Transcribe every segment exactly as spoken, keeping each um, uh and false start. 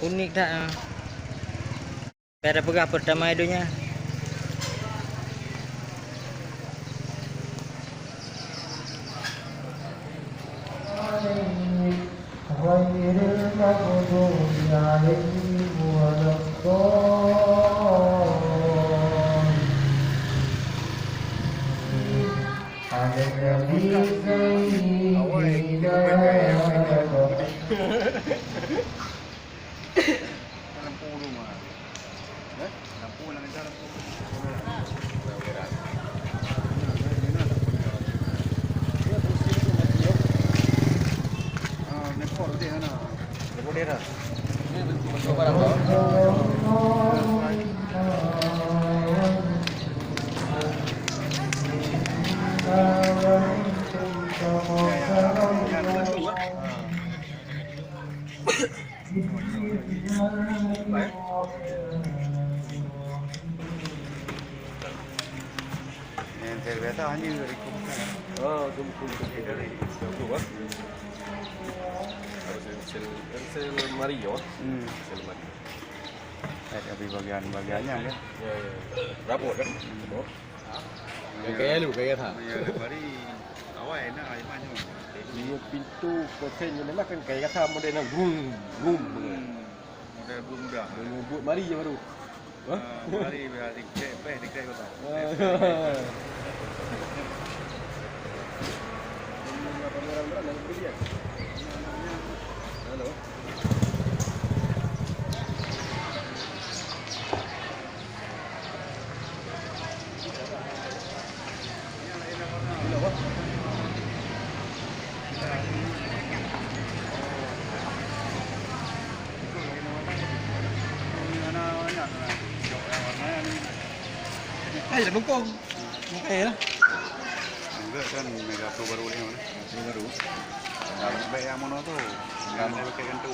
Unik that, ah. Payah tapeugah peurtama di donya. غير المغضوب عليهم ولا الضالين. على النبي سيدنا محمد. Yang terbiasa hanya dari kumpulan. Oh, kumpulan dari dua puluh, ah. Sel, sel, sel Mario. Hmm. Sel Mario. Eh, tapi bagian-bagiannya kan? Ya, ya. Rabot kan? Hmm. Rabot. Yang kaya lu, kaya tha. Ya, bari awai nak, ai mah nyoe. Ini pintu kosen ni memang kan kaya tha model nak grum, grum. Hmm. Model grum muda. Grum buat mari je baru. Hah? Ah, mari biar dikek, peh dikek kau tahu. Ah. Halo. Eh, dah lungkong. Lungkong ya. Enggak kan, mega pro baru ni mana? Pro baru. Baik yang mana tu? Yang mana pakai kan tu.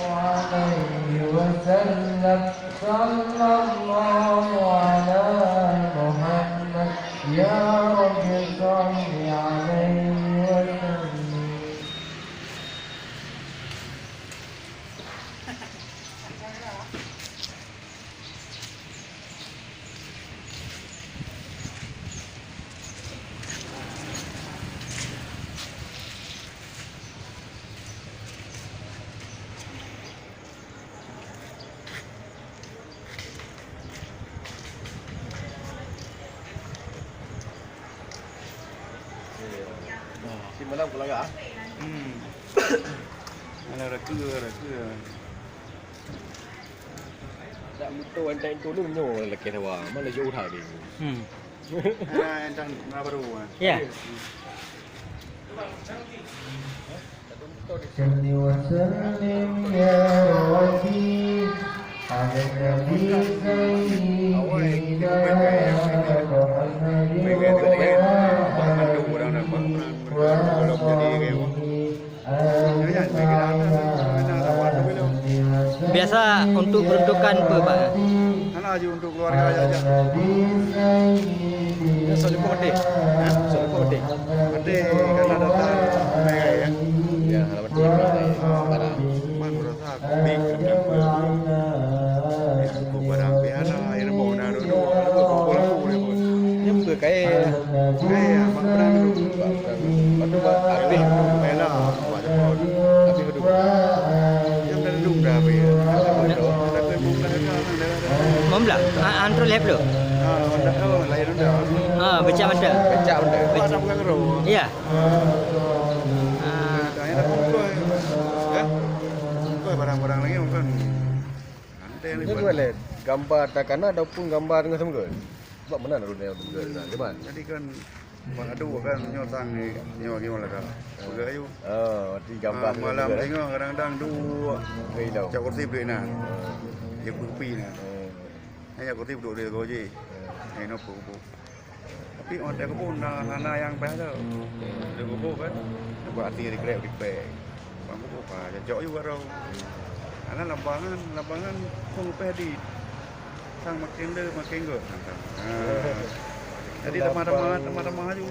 Alaihi wasallam, sallallahu ala Muhammad, ya Rabbi salli alaihi wasallam. Si malam keulaga. Hmm. Alah, raka, raka. Tak mutu enteng turun nyoe lakée sawa. Mana jauh dah ni. Hmm. Ah, entah nak baru, ah. Ya. Salli wa sallim ya Rabbi ala nabi sayyidina Muhammadin wa ala alihi wa sahbihi. Biasa untuk peruntukan apa, Pak? Hana je untuk keluarga aja. Ya, soal ikut betul. Ha? Soal ikut betul. Betul, karena datang ramai ya. Ya, kalau betul, ramai. Barang. Man berasa kopi kena. Ya, aku barang. Biar lah, air mau nak duduk. Aku kumpul aku boleh pun. Dia buka kain. Kain, abang pernah duduk. Lepas tu, habis duduk. Main lah. Habis duduk. Yang dah duduk dah habis. Dah duduk dah. Membla. Ah, antara leh belum? Ah, dah, oh, lain dah. Ah, becak mata. Becak mata. Becak. Ada bukan roh. Iya. Ah. Dah, yang dah kumpul. Ya? Kumpul barang-barang lagi, bukan. Nanti yang Ini dua lain. Gambar takana ataupun gambar dengan sama ke? Sebab mana ada dunia juga, kan? Jadi kan, Mak Adu kan nyoe sang ni, nyoe gimana kan? Peugah ayu. Oh, berarti gambar Ah, dengan malam juga, eh? Tengok kadang-kadang dua. Cak kursi beri nah. Dia kupi nah. Hanya kursi duduk dia kau je. Ini apa kupu? Tapi orang tak kupu nah, hana yang payah tu. Dia kupu kan. Buat hati dia grab, dia pack. Bang kupu apa? Cocok juga tau. Karena lapangan, lapangan pun payah di Sang makin le, makin göt. Ha. Jadi tamah-tamah, tamah-tamah aju.